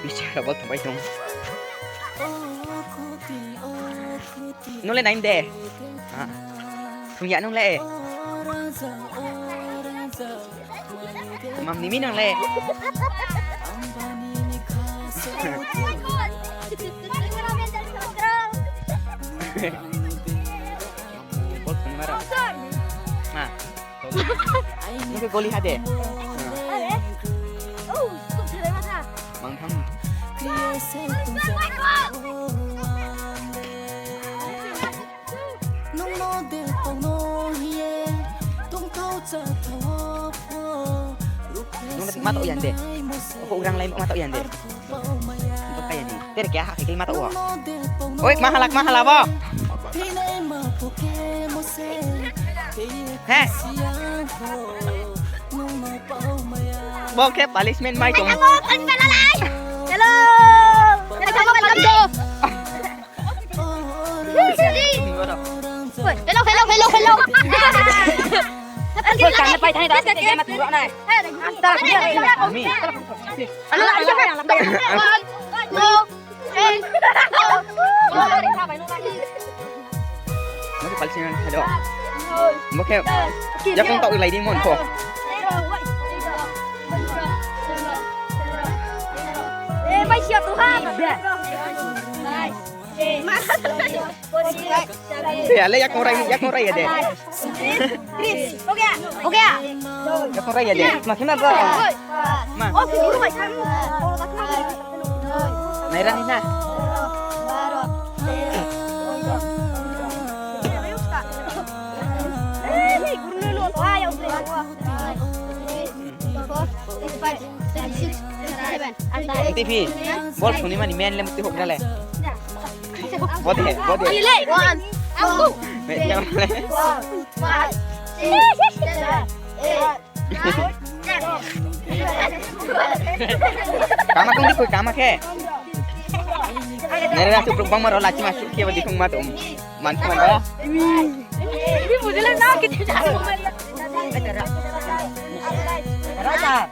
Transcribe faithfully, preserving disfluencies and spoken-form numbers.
Bisi rao bol thangpai tong. Nung le nai de. Ah. Thung ya nung le. Mam ni mi nung le. Bol thang mara. Ma. Nung khe goli ha de. Are. Oh, scoop thare ma tha. Mang tham. Nung no de tong no hing ye, tongthao chathao pho. Nung no ma tao yan de. Ko urang lai ma tao yan de. Bo kaya ni. Tere kya ha kikil ma tao. Oi, ma hala, ma hala bo. He. Bo khe punishment mai tong. Hello. Hello, hello, hello, hello. Hello, hello, hello, hello. Oi, kana pai thani da, kaya ma turo nai. Tara, kami. Hello, hello. Bo khe palsi nang, hello. Bo khe yakung tao lai di mon pho. Eh, bai siap tu ha. Bai. Eh, ale yakung rai, yakung rai ya de. Ho gaya, ho gaya. Yakung rai ya de. Ma, kena ba? Ma. Oh, guru mai kan. Nai rani na. Eh, ni guru lo. Ayo, guru. N T P, bol suni mani men le mukti hok na le. Bode, bode. One, two, three, four, five, six, seven, eight, nine, ten. Kama kong di koi kama khe. Nere na supruk bang maro lachi ma sukhe ba di kong ma tum. Man kong ba. Ini bujila na kita. Raja.